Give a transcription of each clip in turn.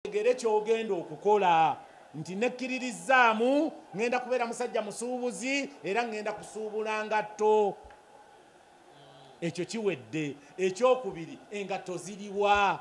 Otegere kyogenda okukola nti nekkiririzaamu, ŋŋenda kubeera musajja musuubuzi era ŋŋenda kusuubula ngatto. Ekyo kiwedde. Ekyokubiri, engatto ziriwa?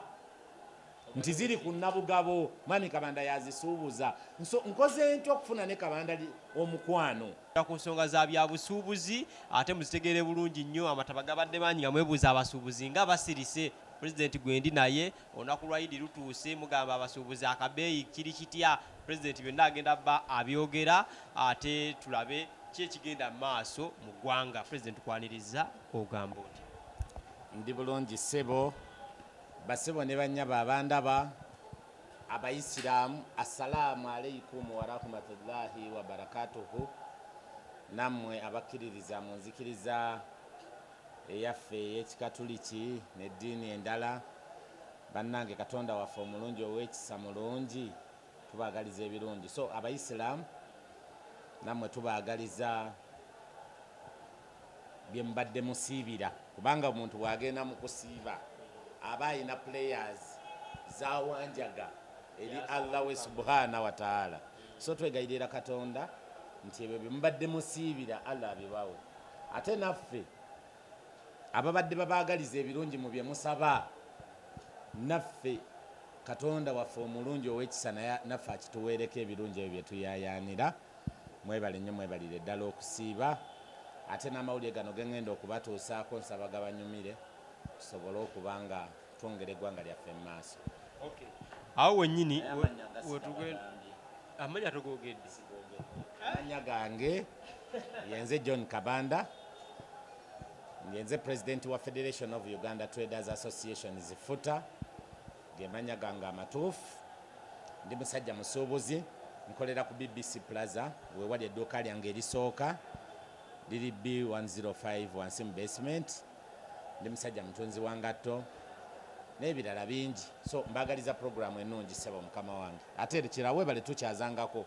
Nti ziri ku Nabugabo, Mwami Kabanda yazisuubuza. So nkoze ntya okufuna ne Kabanda omukwano? Ku nsonga za byabusuubuzi, ate muzitegeere bulungi nnyo. Amataba gabadde mangi nga mwebuuza abasuubuzi nga basirise. Pulezidenti gwendi naye, olunaku lwa Idi lutuuse, mugamba abasuubuzi akabeeyi kiri kitya? Pulezidenti byonna agenda bba abyogera, ate tulabe ki ekigenda mu maaso mu ggwanga. Pulezidenti, tukwaniriza, ogamba otya? Ndi bulungi, ssebo. Basebo ne bannyabo abandaba, Abayisiraamu, assalaamu aleikum warahmatullahi wabarakatuhu. Nammwe abakkiririza mu nzikiriza eyaffe ey'Ekikatuliki n'eddiini endala, bannange, Katonda waffe omulungi ow'ekisa mulungi, tubaagaliza ebirungi. So Abayisiraamu nammwe tubaagaliza bye mubadde musiibira, kubanga omuntu bw'agenda mu kusiiba aba ayina prayers zawanjaga eri Allah we subhana wataala. So twegayirira Katonda nti ebyo bye mubadde musiibira Allah abibawe, ate naffe ababadde babaagaliza ebirungi mu bye musaba, naffe Katonda waffe omulungi ow'ekisa naye naffe akituweereko ebirungi ebyo bye tuyayaanira. Mwebale nnyo, mwebalire ddala okusiiba. Ate n'amawulire gano ge ŋŋenda okubatuusaako, nsaba gabanyumire, tusobole okuba nga twongera eggwanga lyaffe mu maaso. Awo wennyini. Naye amannya nga wetugenda sigabagambye. Amannya togogedde. Amannya gange yenze John Kabanda, ngenze president wa Federation of Uganda Traders Associations, FUTA, ge mannya gange amatuufu. Ndi musajja musuubuzi, nkolera ku BBC Plaza, wewali edduuka lyange erisooka, liri B105 wansi mu basement. Ndi musajja mutunzi wa ngatto n'ebirala bingi. So mbagaliza programu ennungi, ssebo mukama wange. Ate kira webale tukyazangako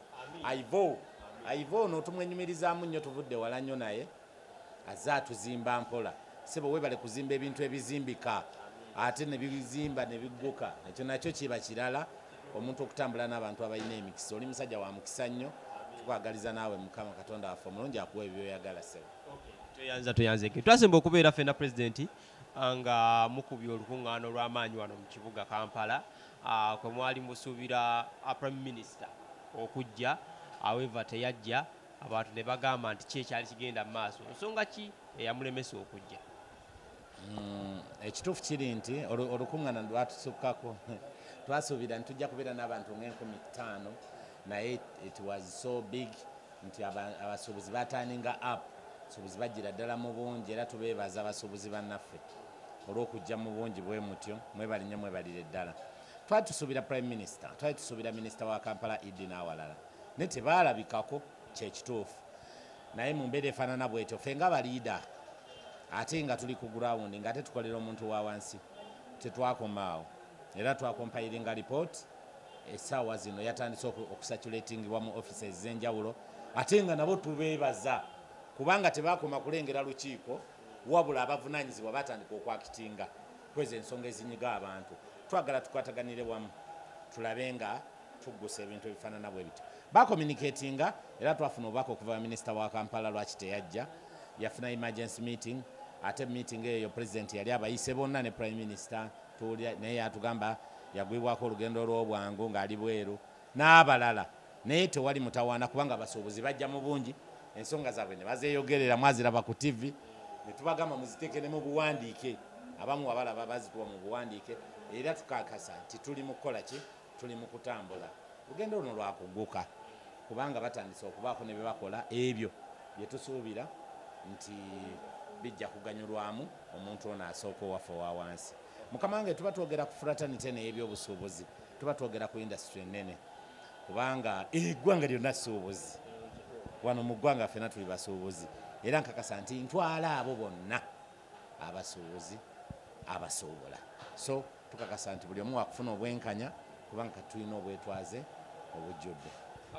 Ivo. Ivo ono tumwenyumirizaamu nnyo, tuvudde wala nnyo naye azze atuzimba mpola. Ssebo, webale kuzimba ebintu ebizimbika ate ne bizimba ne bigguka. Ekyo nakyo kiba kirala, omuntu okutambula n'abantu abalina emikisa. Oli musajja wa mukisa nnyo, tukwagaliza naawe Mukama Katonda waffe omulungi akuwa ebyoyagala, ssebo. Toyanza, toyanzeke. Twasemba okubeera ffenna, pulezidenti, nga mukubye olukuŋŋaana olw'amaanyi wano mu kibuga Kampala, kwe mwali musuubira prime minister okujja. However, teyajja. Abantu ne bagamba nti ki ekyali kigenda mu maaso? Nsonga ki eyamulemesa okujja? Ekituufu kiri nti olukuŋŋaana lwatusukkako. Twasuubira nti tujja kubeera n'abantu ng'e5,000, naye it was so big nti abasuubuzi baturninga up. Abasuubuzi bajjira ddala mu bungi, era tubeebaza abasuubuzi bannaffe olw'okujja mu bungi bwe mutyo. Mwebali nnyo, mwebalire ddala. Twali tusuubira prime minister, twali tusuubira minisita wa Kampala Idi n'awalala, naye tebaalabikako, kyekituufu. Naye mu mbeera efaanana bwetyo, ffe nga baliida ate nga tuli ku ground, nga ate tukolera omuntu wa wansi, tetwakomaawo. Era twacompilinga report, essaawa zino yatandise okucirculatingibwa mu offices ez'enjawulo. Ate nga nabo tubeebaza kubanga tebakoma kulengera lukiiko, wabula abavunaanyizibwa batandika okwactinga kweza ensonga ezinyiga abantu. Twagala tukwataganire wamu, tulabe nga tuggusa ebintu ebifaanana bwe bityo. Bacommunicatinga, era twafuna obubaka okuva minisita wa Kampala lwaki teyajja. Yafuna emergency meeting, ate meeting eyo president yali abayise bonna ne prime minister. Tuwulira naye yatugamba yagwibwako olugendo olw'obwangu ng'ali bweru n'abalala. Naye tewali mutawaana, kubanga abasuubuzi bajja mu bungi, ensonga zaabwe ne bazeeyogerera. Mwaziraba ku TV, ne tubagamba muziteeke ne mu buwandiike. Abamu abalaba bazituwa mu buwandiike, era tukakasa nti tuli mu kukola ki, tuli mu kutambula. Lugendo luno lwakugguka, kubanga batandise okubaako ne bye bakola ebyo bye tusuubira nti bijja kuganyulwamu omuntu ono asooka owaffe owa wansi. Mukama wange, tuba twogera ku fraternity eno ey'ebyobusuubuzi, tuba twogera ku industry ennene, kubanga eggwanga lyonna suubuzi. Wano mu ggwanga ffena tuli basuubuzi, era nkakasa nti ntwala abo bonna abasuubuzi abasuubula. So tukakasa nti buli omu wakufuna obwenkanya, kubanga tulina obwetwaze obujjudde.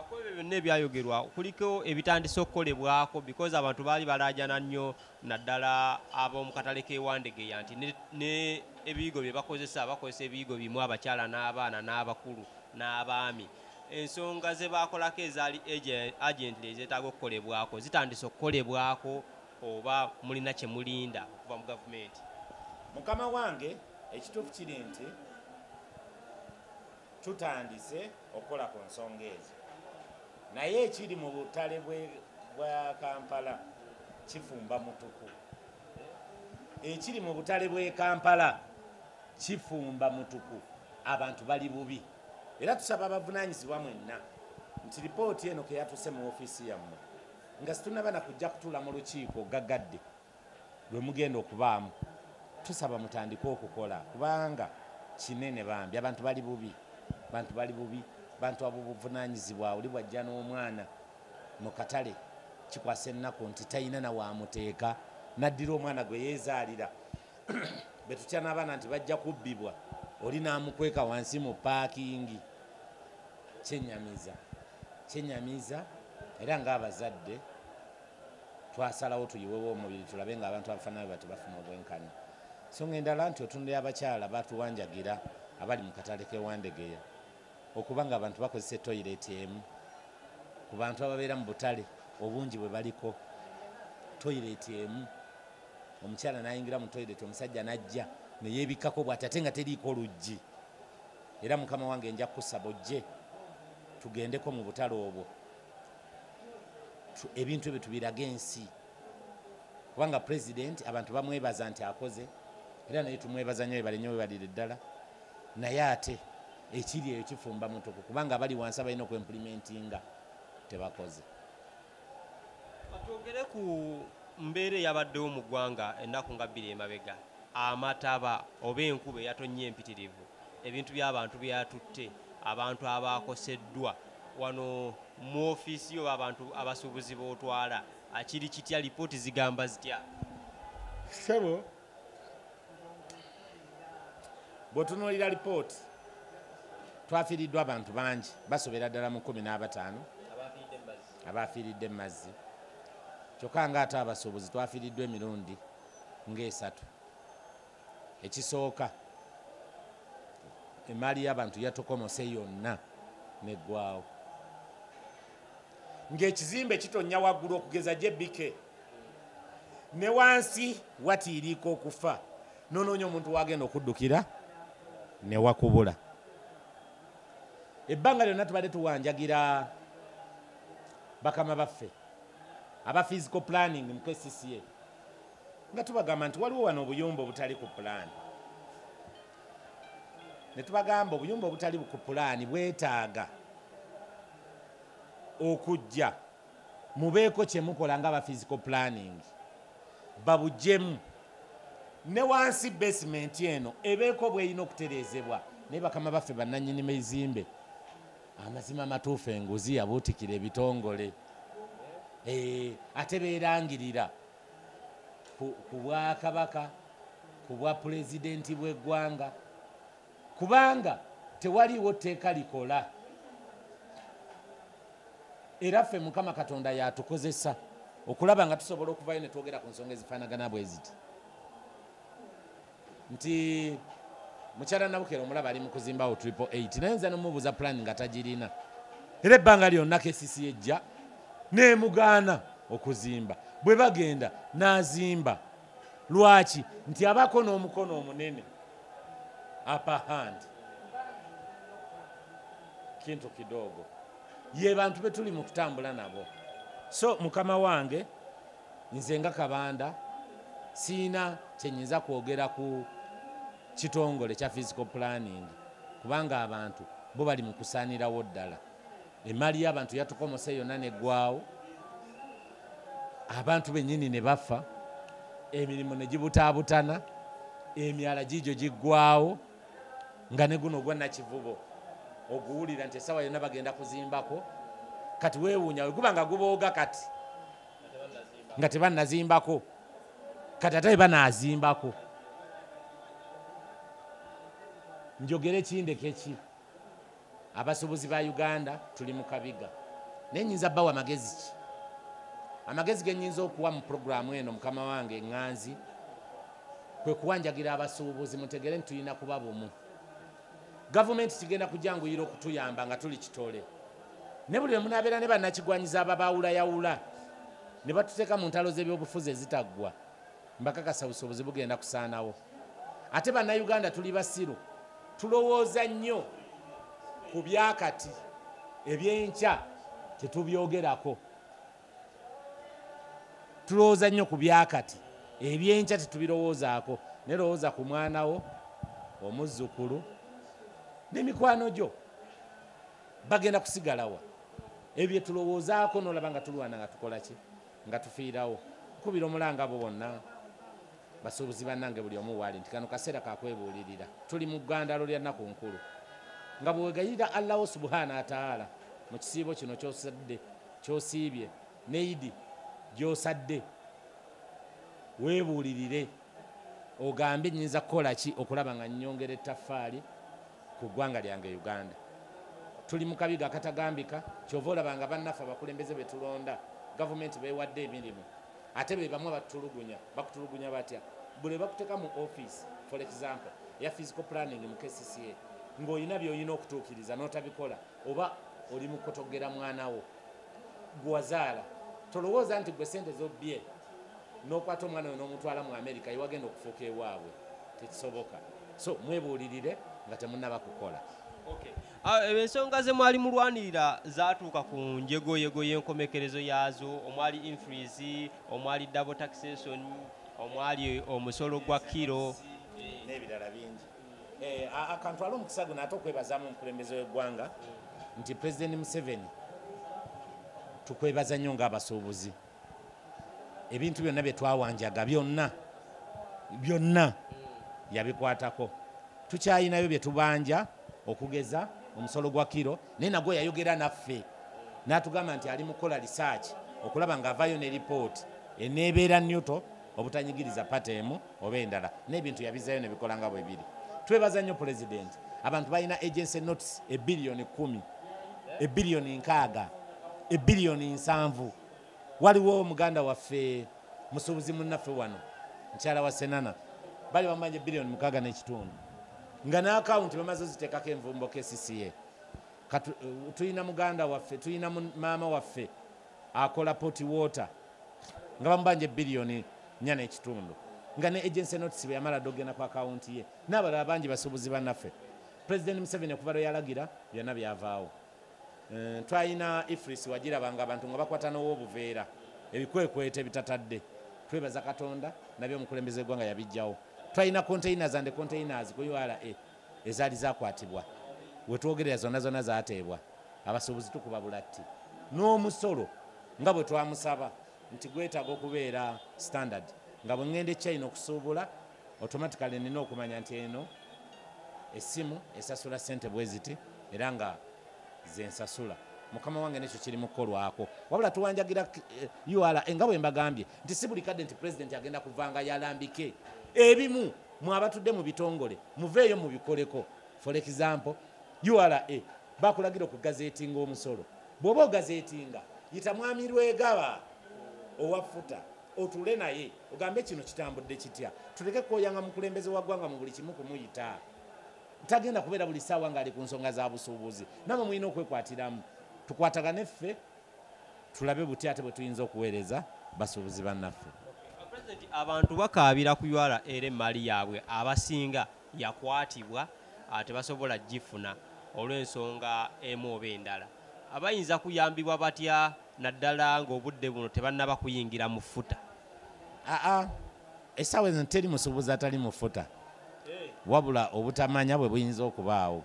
Ku ebyo byonna ebyayogerwa, kuliko ebitandise okukolebwako? Because abantu baali balaajana nnyo, naddala ab'omu katale k'ewandegeya, nti ne ebiyigo bye bakozesa, bakozesa ebiyigo bimu, abakyala n'abaana n'abakulu. n'abaami. Ensonga ze baakolako ezaali agently ezeetaaga okukolebwako zitandise okukolebwako oba mulina kye mulinda okuva mu gavumenti? Mukama wange, ekituufu kiri nti tutandise okukola ku nsonga ezo, naye ekiri mu butale bwa Kampala kifumba mutuku. Ekiri mu butale bw'e Kampala kifumba mutuku, abantu bali bubi. Era tusaba abavunaanyizibwa mwenna nti lipooti eno ke yatuuse mu ofiisi yammwe nga situnnaba na kujja kutuula mu lukiiko gaggadde lwe mugenda okubaamu, tusaba mutandike okukola kubanga kinene bambi. Abantu bali bubi, bantu bali bubi, bantu abobuvunaanyizibwa. Oli bw'ajja n'omwana mu katale kikwasa ennaku nti talina na waamuteeka, n'addira omwana gwe yeezaalira be tutya n'abaana nti bajja kubbibwa, oli n'amukweka wansi mu paakingi. Kyenyamiza, kyenyamiza. Era ng'abazadde twasalawo tuyiwewo omubiri tulabe ng'abantu abafaanana bwe bati bafuna obwenkanya. Nsonga endala nti otundira abakyala batuwanjagira abali mu katale k'e Wandegeya okuba nga abantu bakozesa etoyireti emu. Ku bantu ababeera mu butale obungi bwe baliko toyireti emu, omukyala n'ayingira mu toyireti, omusajja n'ajja ne yeebikkako bw'ati ate nga teriiko luggi. Era mukama wange nja kukusaba ojje tugendeko mu butale obwo, ebintu ebyo tubirage ensi, kubanga pulezidenti abantu bamwebaza nti akoze, era naye tumwebaza nnyo, webale nnyo, webalire ddala, naye ate ekiri eyo kifumba mutuku kubanga abali wansi abalina okwempulimentinga tebakoze. Twogere ku mbeera eyabaddewo mu ggwanga ennaku nga 2 emabega, amataba oba enkuba eyatonnye empitirivu, ebintu by'abantu byatutte, abantu abaakoseddwa. Wano mu ofiisi yo abantu abasuubuzi b'otwala akiri kitya? Lipooti zigamba zitya? Ssebo, bw'otunuulira lipooti twafiiriddwa abantu bangi basobera ddala mu 15 abafiiridde mu mazzi, kyokka ng'ate abasuubuzi twafiiriddwa emirundi ng'esatu. Ekisooka, emaali y'abantu yatokomose yonna neggwawo, ng'ekizimbe kitonnya waggulu okugeza JBK ne wansi watiiriika okufa, n'onoonya omuntu wagenda okuddukira ne wakubula. Ebbanga lyonna tubadde tuwanjagira bakama baffe aba physical planning mu KCCA nga tubagamba nti waliwo wano obuyumba obutali ku pulaani, ne tubagamba obuyumba obutali ku pulaani bwetaaga okujja mubeeko kye mukola nga aba physical planning, babuggyemu ne wansi basement eno ebeeko bw'erina okutereezebwa. Naye bakama baffe bannannyini bizimbe, amazima amatuufu enguzi yabuutikira ebitongole, ate beerangirira ku bwakabaka, ku bwa pulezidenti bw'eggwanga, kubanga tewaliiwo tteeka likola. Era ffe Mukama Katonda yatukozesa okulaba nga tusobola okuvayo ne twogera ku nsonga ezifaanagana bwe ziti nti mukyala Nabukera omulaba ali mu kuzimbawo 888, naye nza nomubuuza pulaani nga tagirina. Era ebbanga lyonna KCCA ejja n'emugaana okuzimba, bwe bagenda n'azimba. Lwaki? Nti abaako n'omukono omunene, upper hand, kintu kidogo, ye bantu be tuli mu kutambula nabo. So mukama wange, nze nga Kabanda siina kye nnyinza kwogera ku kitongole kya physical planning, kubanga abantu bo bali mu kusaanirawo ddala. Emaali y'abantu yatukomose yonna neggwawo, abantu bennyini ne bafa, emirimu ne gibutaabutana, emyala giigyo giggwawo, nga ne guno ogwa Nakivubo oguwulira nti essaawa yonna bagenda kuzimbako. Kati weewuunya we guba nga gubooga kati nga tebannazimbako, kati ate banaazimbako. Njogere kindeke ki? Abasuubuzi ba Uganda tuli mu kabiga, naye nnyinza bbawa amagezi ki? Amagezi ge nnyinza okuwa mu puroguramu eno, mukama wange eŋŋanzi, kwe kuwanjagira abasuubuzi mutegere nti tulina kuba bumu. Gavumenti kigenda kujanguyira okutuyamba nga tuli kitole. Ne buli lwe munaabeera ne bannakigwanyiza ababaawulayawula ne batuteeka mu ntalo z'ebyobufuzi ezitaggwa, mbakakasa busuubuzi bugenda kusaanawo. Ate bannayuganda tuli basiru, tulowooza nnyo ku byakati, ebyenkya tetubyogerako. Tulowooza nnyo ku byakati, ebyenkya tetubirowoozaako. Naye lowooza ku mwana wo, omuzzukulu n'emikwano gyo, bagenda kusigalawa? Ebyo tulowoozaako n'olaba nga tulwana nga tukola ki, nga tufiirawo. Nkubira omulanga abo bonna basuubuzi bannange buli omu waali nti kano kaseera kakwebuulirira. Tuli mu ggandalo lya nnaku nkulu, nga bwewegayirira Allahu subhana wataala mu kisiibo kino ky'osadde, ky'osiibye ne Idi gy'osadde, weebuulirire ogambe nnyinza kukola ki okulaba nga nnyongera ettaffaali ku ggwanga lyange Uganda. Tuli mu kabiga akatagambika, kyova olaba nga bannaffe abakulembeze be tulonda gavumenti beewadde emirimu, ate be bamu abatutulugunya. Bakutulugunya batya? Buli bakuteeka mu office, for example eya physical planning mu KCCA, ng'olina by'olina okutuukiriza n'otabikola, oba oli mu kutogera mwana wo gwe wazaala. Tolowooza nti gwe sente zobbye n'okwata omwana we n'omutwala mu Amerika yewagenda okufuuka ewaabwe, tekisoboka. So mwebuulirire nga temunnaba kukola. Ensonga ze mwali mulwanirira zaatuuka ku njegoyego y'enkomekerezo yaazo, omwali EFRIS, omwali double taxation, omwali omusolo gwa kiro n'ebirala bingi. Akantwale omukisa guno ate okwebazaamu omukulembeze w'eggwanga nti President Museveni, tukwebaza nnyo ng'abasuubuzi. Ebintu byonna bye twawanjaga byonna byonna yabikwatako. Tukyayinayo bye tubanja, okugeza omusolo gwa kiro, naye nagwo yayogera naffe n'atugamba nti ali mukola research okulaba ng'avaayo ne ripooti eneebeera neutral, obutanyigiriza party emu oba endala, n'ebintu yabizayo ne bikola nga bwe biri. Twebaza nnyo Pulezidenti. Abantu balina agency notes ebiliyoni 10, ebiliyoni 60, ebiliyoni 70. Waliwo muganda waffe, musuubuzi munnaffe wano, mukyala wa Senana, bali bamanja biliyoni 6.5, nga n'akawunti bamaze oziteekako envumbo KCCA. Tulina muganda waffe, tulina maama waffe akola pot water nga bamubanja ebiliyoni 4.5, nga ne agency notice bwe yamala dde okugenda ku akawunti ye, n'abalala bangi basuubuzi bannaffe. President Museveni okuva lwe yalagira byonna byavaawo. Twalina EFRIS, wagirabanga abantu nga bakwata n'owobuveera, ebikwekweto ebitatadde. Twebaza Katonda, nabyo omukulembeze w'eggwanga yabijjawo. Twalina containers and containers ku URA ezaali zakwatibwa, wetwogerera zonna zonna zateebwa. Abasuubuzi tukuba bulatti n'omusolo nga bwe twamusaba nti gwetaaga okubeera standard, nga bwe ŋŋenda e China okusuubula, automatically nina okumanya nti eno essimu esasula ssente bwe ziti, era nga zensasula. Mukama wange, nekyo kiri mukukolwako. Wabula tuwanjagira URA nga bwe mbagambye nti si buli kadde nti Pulezidenti agenda kuvanga yalambike ebimu. Mwe abatudde mu bitongole muveeyo mubikoleko. For example, URA bakulagira okugazetinga omusolo. Bw'oba ogazetinga, yita Mwami Lwegaba owa FUTA, otule naye ogambe kino kitambudde kitya. Tuleke kwoyanga mukulembeze wa ggwanga mu buli kimu kumuyita. Tagenda kubeera buli ssaawa ng'ali ku nsonga za busuubuzi. Namwe mulina okwekwatiramu, tukwatagane ffe tulabe butya ate bwe tuyinza okuweereza basuubuzi bannaffe. President, abantu bakaabira ku URA, era emmali yaabwe abasinga yakwatibwa, tebasobola gifuna olw'ensonga emu oba endala. Abayinza kuyambibwa batya, naddala ng'obudde buno tebannaba kuyingira mu FUTA? Aa, essaawa ezo teri musuubuzi atali mu FUTA, wabula obutamanya bwe buyinza okubaawo.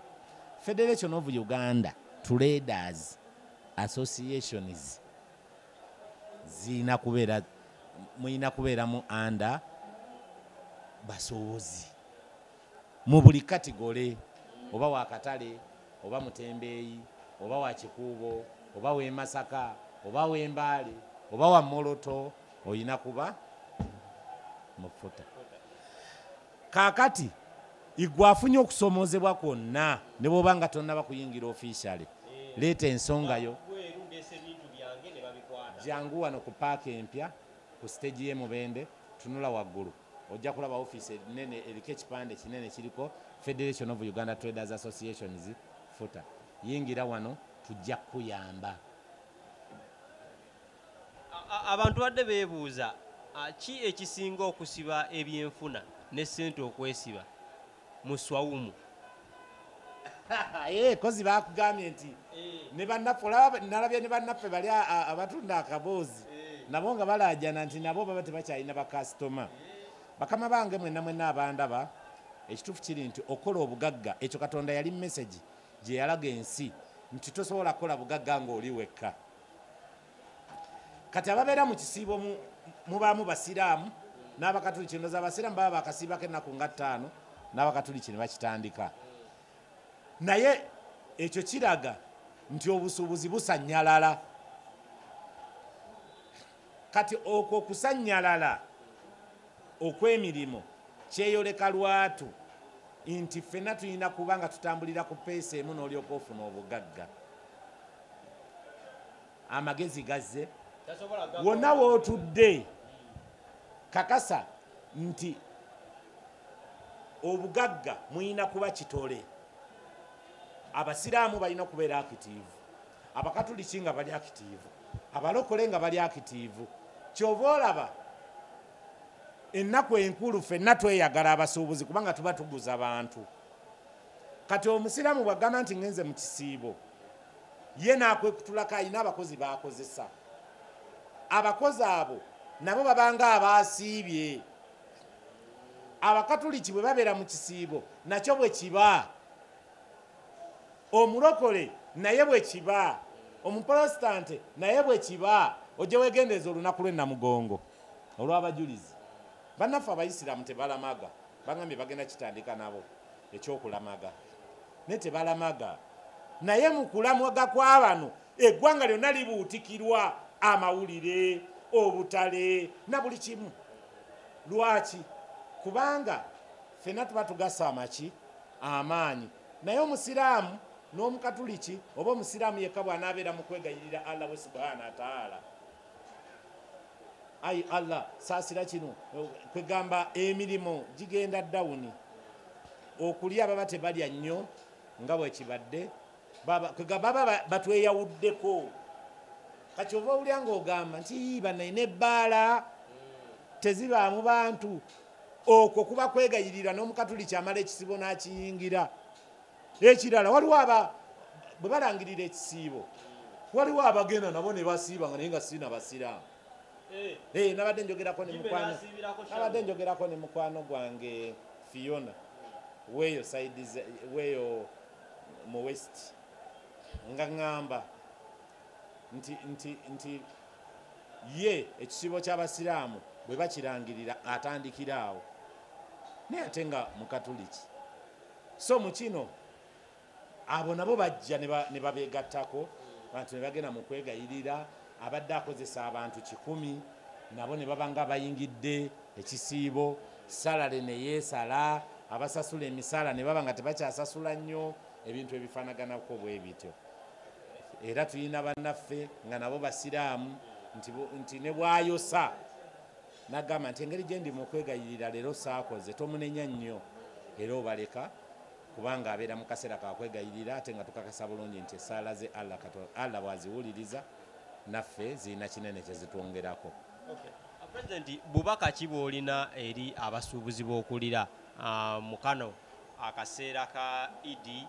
Federation of Uganda Traders Associations ziyina kubeera, muyina kubeeramu under basuubuzi mu buli category, oba wakatale, oba mutembeeyi, oba wa Kikuubo, oba w'e Masaka, oba w'Embaale, oba wa Moroto, oyina kuba mu FUTA. Kaakati igwe afunye okusomoozebwa kwonna, ne bw'oba nga tonnaba kuyingira officially, leeta ensonga yo. Jangu wano ku paaka empya ku stage y'e Mubende, tunula waggulu. Ojja kulaba ofiisi nene eriko ekipande kinene kiriko Federation of Uganda Traders Associations FUTA. Yingira wano, tujja kukuyamba. Abantu badde beebuuza ki ekisinga okusiba ebyenfuna ne ssente okwesiba mu swawumu? Kozi bakugambye nti ne bannaffe, olaba nalabye ne bannaffe bali abatunda akaboozi nabo nga balaajana nti nabo baba tebakyalina bakasitoma. Bakama bange mwenna mwenna abandaba, ekituufu kiri nti okola obugagga, ekyo Katonda yali message gye yalaga ensi nti tosobola kukola bugagga ng'oli wekka. Kati ababeera mu kisiibo mubaamu basiraamu n'abakatuliki. Ndowooza abasiraamu baba bakasiibako ennaku nga 5, n'abakatuliki ne bakitandika. Naye ekyo kiraga nti obusuubuzi busannyalala. Kati okwo okusannyalala okw'emirimu kyeyoleka lwatu nti ffenna tulina kuba nga tutambulira ku peesa emu n'olyoka ofuna obugagga. Amagezi gazze wonna w'otudde, kakasa nti obugagga muyina kuba kitole. Abasiraamu balina kubeera active, abakatuliki nga bali active, abalokole nga bali active. Kyova olaba ennaku enkulu ffenna tweyagala abasuubuzi kubanga tuba tuguza bantu. Kati omusiraamu bw'agamba nti ngenze mu kisiibo, ye n'akwekutulako alina abakozi b'akozesa. Abakozi abo nabo babanga abaasiibye. Abakatuliki bwe babeera mu kisiibo nakyo bwe kiba, omulokole naye bwe kiba, omuprotestante naye bwe kiba. Ojje weegendereza olunaku lw'ennamugongo olw'abajulizi. Bannaffe abayisiraamu tebalamaga, bagambye bagenda kitandika nabo ekyokulamaga, naye tebalamaga. Naye mu kulamaga kwa bano eggwanga lyonna libuutikirwa amawulire, obutale na buli kimu. Lwaki? Kubanga ffenna tuba tugasa amaki amaanyi. Naye omusiraamu n'omukatuliki oba omusiraamu yekka bw'anaabeera mu kwegayirira Allah we subhana wataala, ayi Allah saasira kino, kwegamba emirimu gigenda dawuni. Okulya baba tebalya nnyo nga bwe kibadde, kwegamba baba batweyawuddeko. Kati oba owulira ng'ogamba nti bannayina ebbaala tezibaamu bantu, okwo kuba kwegayirira n'omukatuliki amala ekisibo n'akiyingira. Ekirala waliwo bwe balangirira ekisiibo, waliwo abagenda nabo ne basiiba nga naye nga sirina basiraamu. Nabadde njogerako ne mukwano, nabadde njogerako ne mukwano gwange Fiona weeyo side weeyo mu West, nga ŋŋamba nti ye ekisiibo ky'abasiraamu bwe bakirangirira atandikira awo, naye ate nga mukatuliki. So mu kino abo nabo bajja ne babeegattako, bantu ne bagenda mu kwegayirira. Abadde akozesa abantu 100 nabo ne baba nga bayingidde ekisiibo, salale ne yeesala, abasasula emisaala ne baba nga tebakyasasula nnyo, ebintu ebifaanaganako bwe bityo. Era tulina bannaffe nga nabo basiraamu nti ne bw'ayosa n'agamba nti engeri gye ndi mu kwegayirira leero saakoze, tomunenya nnyo era obaleka, kubanga abeera mu kaseera ka kwegayirira ate nga tukakasa bulungi nti essaala ze Allah bw'aziwuliriza naffe zirina kinene kye zitwongerako. President, bubaka ki bw'olina eri abasuubuzi b'okulira mu kano akaseera ka Idi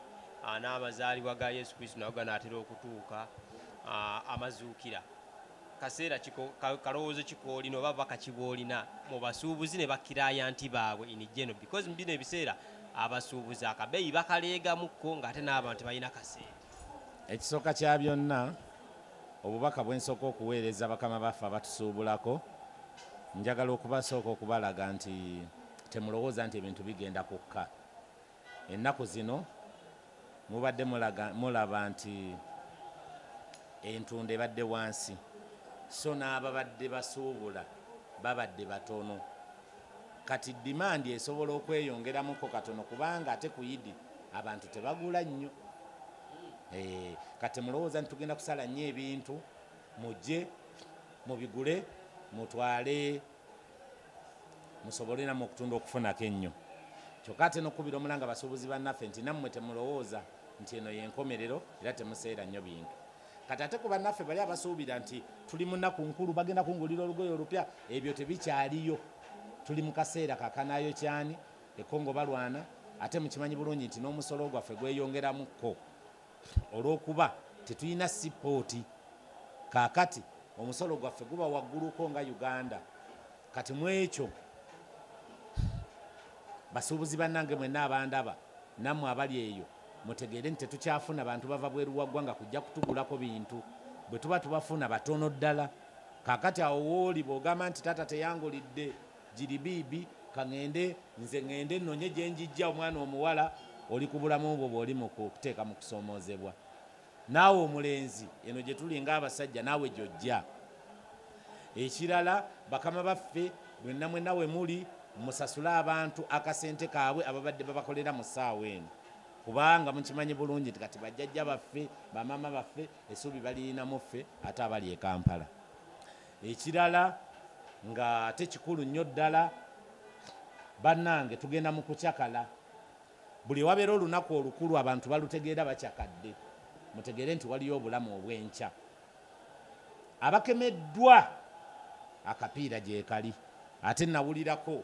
n'amazaalibwa ga Yesu Kristo nago ganaatera okutuuka, amazuukira? Kaseera kalowoozo ki k'olina oba bubaka ki bw'olina mu basuubuzi ne bakirayanti baabwe in general? Because mu bino ebiseera abasuubuzi akabeeyi bakaleegamukko ng'ate n'abantu balina kaseera. Ekisooka kya byonna, obubaka bwe nsooka okuweereza bakama baffe abatusuubulako, njagala okubasooka okubalaga nti temulowooza nti ebintu bigenda kukka. Ennaku zino mubadde mulaba nti entunda ebadde wansi, so n'ababadde basuubula babadde batono. Kati dimandi esobola okweyongeramuko katono kubanga ate ku Idi abantu tebagula nnyo. Kati mulowooza nti tugenda kusala nnyo ebintu, mujje mubigule mutwale Musobole nammwe okutunda okufunako ennyo. Kyokka ate n'okukubira omulanga basuubuzi bannaffe nti nammwe temulowooza nti eno y'enkomerero, era temuseera nnyo bintu. Kati ate ku bannaffe bali abasuubira nti tuli mu nnaku nkulu, bagenda kungulira olugoye olupya, ebyo tebikyaliyo. Tuli mu kaseera kakanaayo kyani, Ekongo balwana, ate mukimanyi bulungi nti n'omusolo gwaffe gweyongeramukko olw'okuba tetulina sipooti. Kaakati omusolo gwaffe guba wagguluko nga Uganda. Kati mu ekyo basuubuzi bannange mwenna abandaba nammwe abali eyo, mutegeere nti tetukyafuna bantu bava bweru wa ggwanga kujja kutugulako bintu. Bwe tuba tubafuna batono ddala. Kaakati awo wooli bw'ogamba nti taata teyangulidde giribiibi, kaŋŋende nze ŋŋende nnonye gye njijja omwana omuwala, oli ku bulamu bwo bw'oli mu kuteeka mu kusoomoozebwa. Naawe omulenzi eno gye tuli ng'abasajja naawe gy'ojja. Ekirala, bakama baffe mwenna mwenna we muli, musasule abantu akasente kaabwe ababadde babakolera mu ssaawa eno, kubanga mukimanyi bulungi nti kati bajjajja baffe, bamaama baffe essuubi balirinamu ffe ate abali e Kampala. Ekirala nga ate kikulu nnyo ddala, bannange tugenda mu kucakala. Buli wabeera olunaku olukulu abantu balutegeera bakyakadde. Mutegeere nti waliyo obulamu obw'enkya. Abakemeddwa akapiira gye kali, ate nawulirako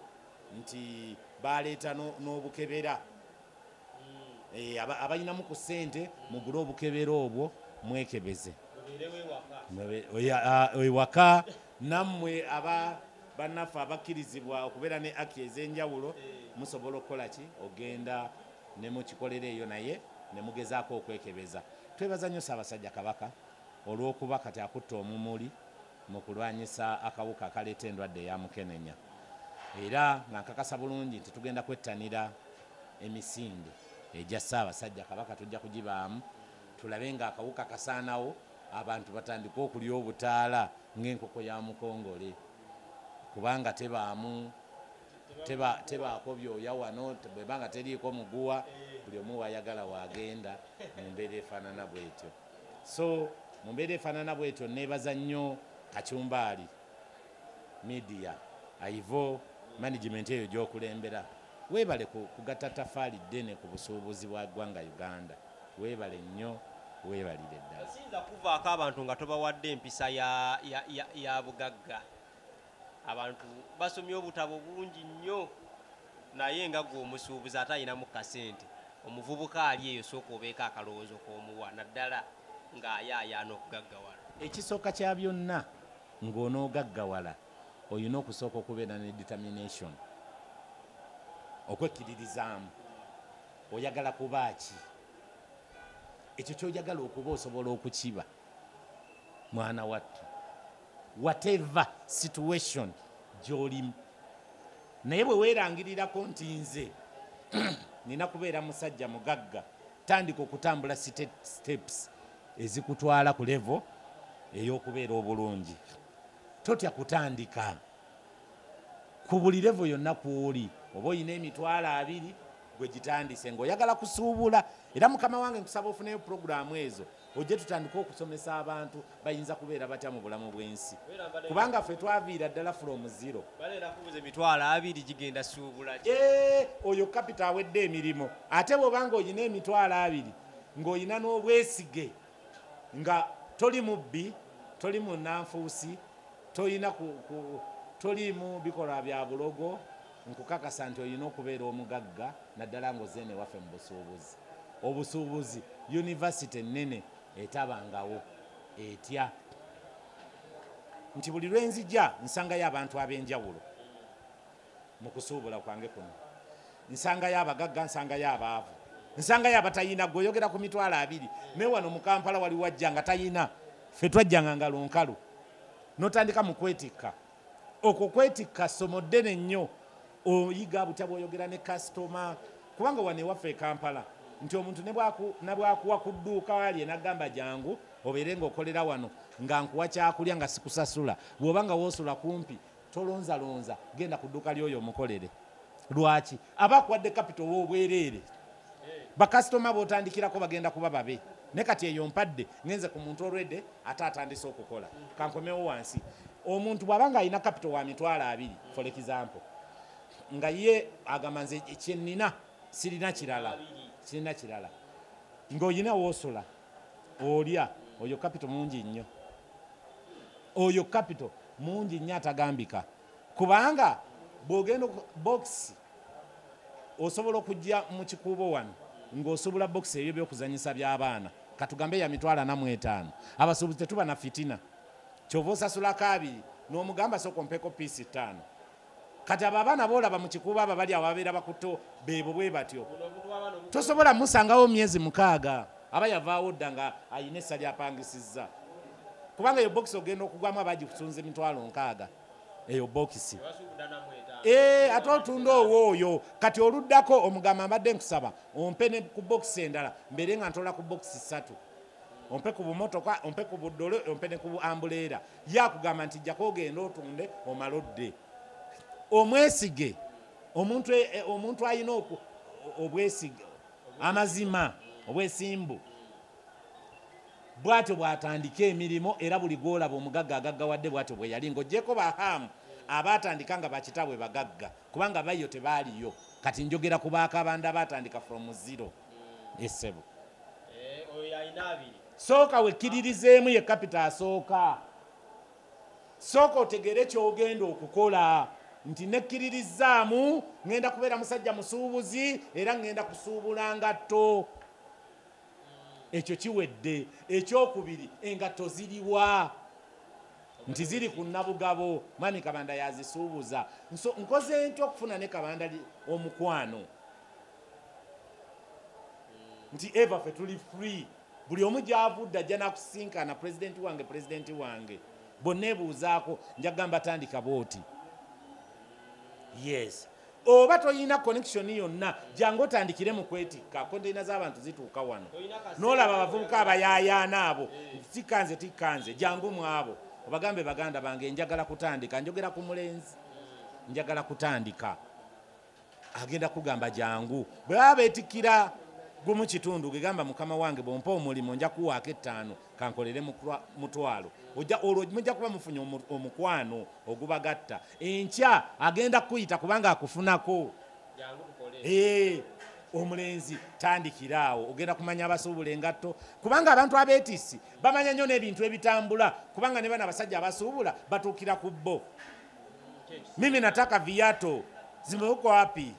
nti baleeta n'obukebera. Abalinamu ku ssente mugule obukebera obwo mwekebeze ewaka. Nammwe aba bannaffe abakkirizibwa okubeera ne aki ez'enjawulo musobola okukola ki, ogenda ne mukikolera eyo naye ne mugezaako okwekebeza. Twebaza nnyo Ssaabasajja Kabaka olw'okuba kati akutta omumuli mu kulwanyisa akawuka akaleeta endwadde eya mukenenya, era nga nkakasa bulungi nti tugenda kwettanira emisinde egya Ssaabasajja Kabaka, tujja kugibaamu tulabe nga akawuka kasaanawo, abantu batandike okulya obutaala ng'enkoko ya mukongole, kubanga tebaamu tebaako byoya wano, bwebanga teriiko muguwa, buli omu wayagala wagenda mu mbeera efaanana bwetyo. So mu mbeera efaanana bwetyo neebaza nnyo Kachumbaali Media Aivo management eyo gy'okulembera. Weebale kugatta tafaali ddene ku busuubuzi bwa ggwanga Uganda. Weebale nnyo, weebalire ddala. Siyinza kuvaako abantu nga tobawadde empisa ya bugagga. Abantu basomye obutabo bungi nnyo, naye nga gwe omusuubuzi ate alinamu kasente, omuvubuka ali eyo sooka obeeko akalowoozo k'omuwa, naddala ng'ayaayaana okugaggawala. Ekisooka kya byonna ng'onoogaggawala olina okusooka okubeera ne determination, okwekkiririzaamu. Oyagala kuba ki? Ekyo ky'oyagala okuba osobola okukiba, mwana wattu, whatever situation gy'olimu. Naye bwe weerangirirako nti nze nina kubeera musajja mugagga, tandika okutambula steps ezikutwala ku level ey'okubeera obulungi. Totya kutandika ku buli level yonna kw'oli. Oba olina 20,000 gwe gitandise ng'oyagala kusuubula, era mukama wange nkusaba ofuneyo puroguraamu ezo ojje tutandike okusomesa abantu bayinza kubeera batya mu bulamu bw'ensi, kubanga ffe twaviira ddala from zero. Baleera kubuza 20,000 gigenda suubula ki? Oyo kapita awedde emirimu. Ate bw'obanga olina 20,000 ng'olina n'obwesige nga toli mubbi, toli munnanfuusi, toli mu bikolwa bya bulogo, nkukakasa nti olina okubeera omugagga, naddala ng'ozze newaffe mu busuubuzi. Obusuubuzi yunivasite ennene etabangawo etya nti buli lwenzija nsangayo abantu ab'enjawulo mu kusuubula kwange kuno, nsangayo abagagga, nsangayo abaavu, nsangayo abatayina. Gwe oyogera ku 20,000, naye wano mu Kampala wali wajja nga tayina, ffe twajjanga ngalo nkalu. N'otandika mu kwetikka. Okwo kwetikka ssomo ddene nnyo, oyiga butya bw'oyogera ne kasitoma, kubanga wano ewaffe e Kampala nti omuntu ne bwakuwa ku dduuka lye n'agamba jangu obeere ng'okolera wano nga nkuwa kyakulya nga sikusasula, bw'oba nga woosula kumpi tolonzalonza, genda ku dduuka ly'oyo omukolere. Lwaki? Aba akuwadde kapito ow'obwereere, bakasitoma b'otandikirako bagenda kuba babe. Ne kati eyo mpadde ngenze ku muntu olwedde ate atandise okukola. Kankomewo wansi. Omuntu bw'aba ng'alina kapito wa 20,000 for example, Nga ye agamba nze kyenina sirina kirala, sirina kirala. Ng'olina woosola olya, oyo capital mungi nnyo, oyo capital mungi nnyo atagambika. Kubanga bw'ogenda box osobola okujja mu kikuubo wano ng'osobola box ebyo by'okuzannyisa by'abaana, katugambe ya 45,000. Abasuubuzi tetuba na fitina, kyova osasulako 2 n'omugamba sooka ompeko piisi 5. Kati abo abaana boolaba mu kikuubo abo bali awo babeera bakuto beebo bwe batyo, tosobola musangawo myezi 6, aba yavaawo dda nga ayina essa lyapangisizza. Kubanga eyo bokisi ogenda okugwamu abagisunze 60,000 eyo bokisi. Ate otunda owo oyo kati oluddako omugamba mbadde nkusaba ompe ne ku bokisi endala mbeere nga ntola ku bokisi 3, ompe ku bumotoka, ompe ku buddole, ompe ne ku ambuleera. Ye akugamba nti jjako ogenda otunde omale odde. Omwesige omuntu alina obwesige, amazima, obwesimbu. Bw'atyo bw'atandika emirimu, era buli gw'olaba omugagga agaggawadde bw'atyo bwe yali. Ng'oggyeko Bahaamu abaatandika nga bakitaabwe bagagga, kubanga bayo tebaaliyo. Kati njogera ku Bakabanda baatandika from zero. Essebo sooka wekkiririzeemu, ye capital asooka. Sooka otegere ky'ogenda okukola nti nekkiririzaamu ŋŋenda kubeera musajja musuubuzi era ŋŋenda kusuubula ngatto. Ekyo kiwedde. Ekyokubiri, engatto ziriwa? Nti ziri ku Nabugabo, mwami Kabanda yazisuubuza. Nkoze ntya okufuna ne Kabanda omukwano nti eva ffe tuli free, buli omu gy'avudde ajja nakusinkana pulezidenti wange, pulezidenti wange. Bonna ebuuzaako njagamba tandika bw'oti. Yes, oba toyina connection yonna, jangu otandikire mu kwetikka. Konteina z'abantu zituuka wano n'olaba abavubuka abayaayaana abo, tikkanze tikkanze, jangu mu abo obagambe baganda bange njagala kutandika, njogera ku mulenzi, njagala kutandika. Agenda kugamba jangu. Bwe baba beetikkira gumu kitundu, gegamba mukama wange bw'ompa omulimu nja kuwaako 5 kankolere 500. Olwo mujja kuba mufunye omukwano ogubagatta. Enkya agenda kukuyita kubanga akufunako. Omulenzi tandikira awo, ogenda kumanya abasuubula engatto, kubanga abantu abeetisi bamanya nnyo n'ebintu ebitambula, kubanga ne bano abasajja abasuubula batuukira ku bo. Mimi nataka viato zimewekwa wapi?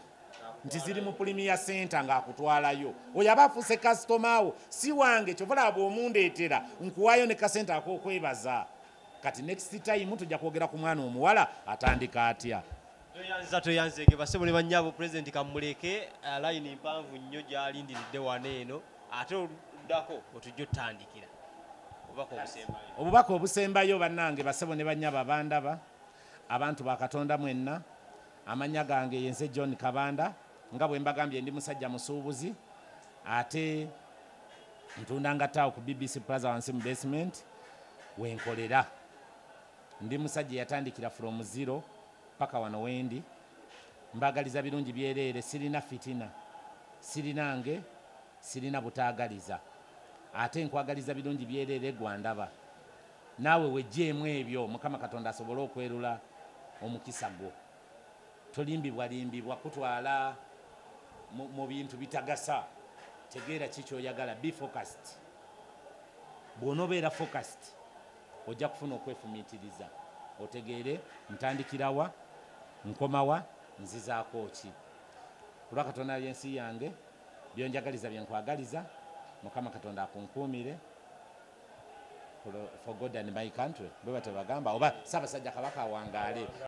Nti ziri mu Premier Center ng'akutwalayo. Oyo aba afuuse kasitoma wo, si wange, kyova olaba bw'omundeetera nkuwaayo ne kasente ak'okwebaza. Kati next time tujja kwogera ku mwana omuwala atandika atya. Tweyanziza, tweyanzeege basebo ne bannyabo. Pulezidenti kamuleke, layini mpanvu nnyo gy'alindiridde wano eno, ate oluddako otujja otandikira obubaka obusembayo. Obubaka obusembayo bannange basebo ne bannyabo abandaba, abantu ba Katonda mwenna, amannya gange yenze John Kabanda. Nga bwe mbagambye ndi musajja musuubuzi, ate ntunda ngatto ku BBC Plaza wansi mu basement wenkolera. Ndi musajja yatandikira from zero paka wano wendi. Mbagaliza birungi byereere, sirina fitina, sirina nge, sirina butaagaliza, ate nkwagaliza birungi byereere gwandaba. Naawe wejjeemu ebyo Mukama Katonda asobole okwerula omukisa gwo. Tolimbibwa limbibwa kutwala mu bintu bitagasa. Tegeera ki ky'oyagala, be focused. Bw'onoobeera focused ojja kufuna okwefumiitiriza, otegeere ntandikirawa, nkomawa, nzizaako ki. Ku lwa Katonda y'ensi yange, byonjagaliza bye nkwagaliza, Mukama Katonda akunkuumire. For God and my country, bwe batyo bagamba, oba Ssaabasajja Kabaka awangaale.